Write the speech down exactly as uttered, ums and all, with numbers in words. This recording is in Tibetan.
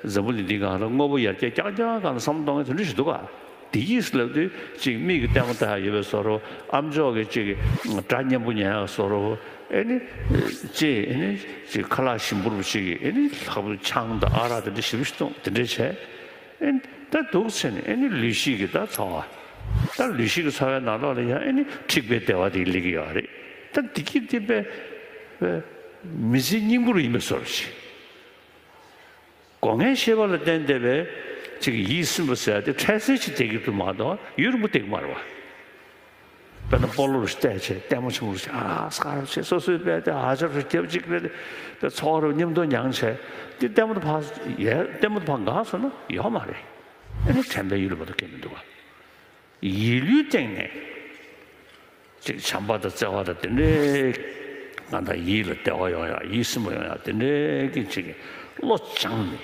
འཛམ་བུ་གླིང་འདི་སྒང་ལ་དངོས་པོ་ཡར་རྒྱས་རྐྱང་རྐྱང་སྒང་ལ་བསམ་བློ་གཏོང་མཁན་དེ་འདྲ་ཞིག་འདུག་ག། བདེ་སྐྱིད་ཟེར་ལབ་དུས་ཅིག་མིག་གིས་ལྟད་མོ་ལྟ་ཡ་ཡོད་པའི་བཟོ་འདྲ། ཨ་མཆོག་གིས་ཅིག་སྒྲ་སྙན་པོ་ཉན་ཡ་བཟོ་འདྲ། ཨེ་ནི་ཅིག་ཨེ་ནི་ཅིག་ཁ་ལག་ཞིམ་པོ་རུ་ཅིག་ཨེ་ནི་ལྷག་པར་དུ་ཆང་དང་ཨ་རག་དེ་འདྲ་ཞིབ་ཞིབ་བཏུང་དེ་འདྲ་བྱས། ཨེ་ནི་ད་འདུག་ཟེར་ནས་ཨེ་ནི་ལུས་ཤིག་གི་ད་འཚོ་བ། ད་ལུས་ཤིག་གི་འཚོ་བའི་ནང་ལོགས་ལ་ཡང་ཨེ་ནི་འཁྲིག་པའི་བདེ་བ་དེ་སླེབས་ཀྱི་ཡོད་རེད། ད་བདེ་སྐྱིད་དེ་དཔེ་དཔེ་མི་ཚེ་སྙིང་པོ་རུ་ཡིན་པའི་བཟོ་འདྲ་ཅིག་སྒོ་ལྔའི་ཤེས་པ་ལ་བརྟེན་བསྡད་པའི་ཅིག་ཡིད་སིམ་པ་ཟེར་ཡ་དེ་འཕྲལ་སེལ་ཅིག་བསྡད་ཀྱི་འདུག་མ་གཏོགས་ཡུན་རིང་པོ་བསྡད་ཀྱི་མ་རེད་བ། དཔེར་ན་སྤོ་ལོ་རུ་བལྟས་བྱས་ལྟད་མོ་ཆེན་པོ་རུ་བྱས་ཨ་སྐར་རུ་བྱས་སོ་སོའི་དཔེ་དེ་ཨ་ཅག་རུ་རྒྱབ་ཅིག་རེད། དེ་ཚོགས་རུ་མཉམ་དུ་མྱངས་བྱས་དེ་ལྟད་མོ་དེ་ཕར་ཡལ་ལྟད་མོ་དེ་ཕར་འགག་སོང་ན་ཡོད་མ་རེད། ཨ་ནི་དྲན་པའི་ཡུལ་ལ་མ་གཏོགས་སྐྱེ་མི་འདུག་བ། ཡིད་བློའི་སྟེང་ནས་ཅིག་བྱམས་པ་དང་བརྩེ་བ་དང་དེ་འདྲའི་ང་དང་ཡིད་ལ་བདེ་བ་ཡོང་ཡ་ཡིད་སིམ་པ་ཡོང་ཡ་དེ་འདྲའི་གི་ཅིག་བློ་སྦྱངས་ནས་